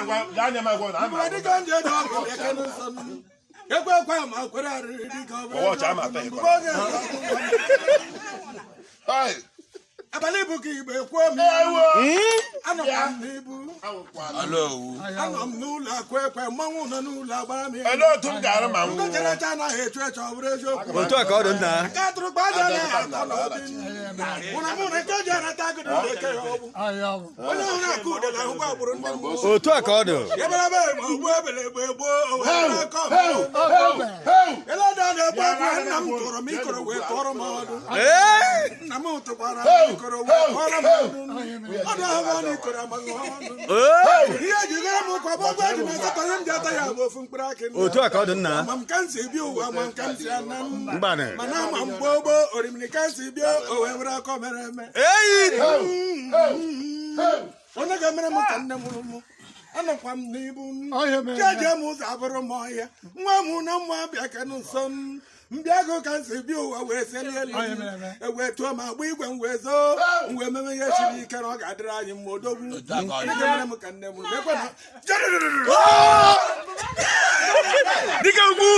Bịa bịa anya m agwa na ama. Mgbe dịka ndị eji ọgụ ekene nsọ m. Ekwe ekwe ma kwere arịrị dịka ọ bụrụ. Ọwọchị ama ata ịkwa. Mgbe onye Hey! abalị bụ ka igbe kwuo m. Ewo! Anọkwa m n'ibu. Alo. Anọ m n'ụlọ akụ ekwe mmanwụ nọ n'ụlọ agbara m ya. Olee otu m ga-arụ ma m Ndị chere eche anaghị echu eche ọ bụrụ eziokwu. Otu a ka ọ dị nna. Nke atụrụkpa aja anaghị atọ n'obi. Mụna mụ na nke ji anata agụdụ na-eke ya ọgwụ. Onye hụrụ akụ udele ahụkwa agbụrụ ndị mmụọ. Otu a ka ọ dị. Eberebe ma ogbu ebele egbe gboo o wee bụrụ aka ọmụ. Eleda na-egbu egbu nna m tụrụ m ikoro wee tụọrọ m ọdụ. Ee! Nna m tụkwara m ikoro wee tụọrọ m ọdụ. Ọdụ ahụ ọ na ikoro amaghị ọnụ. Ee! Ihe ejigara m ụkwa bụ ọgwụ eji na asatọ ihe m ji ata ya bụ ofu mkpụrụ akị ndụ. Otu a ka ọ dị nna. Ma m ka m si bịa ụwa ma m ka m si ana m. Mgbanị. Mana ama m gboo gboo orimiri ka m si bịa o wee were akọ mere eme. Eyi! Onye ga-emere m ka nne mụrụ m. Anọkwa m n'ibu m. Jeje m ụzọ abụrụ m ọhịa. Nwa m na mma bịa kenụ nso m. Mbịa gụ ka m si bịa ụwa wee selie elu m. Ewee tụọ m agba igwe m wee zoo m wee meme ihe siri ike na ọ ga-adịrị anyị mma odogwu. Onye ga-emere m ka nne mụrụ m ekwe na Dike ukwu!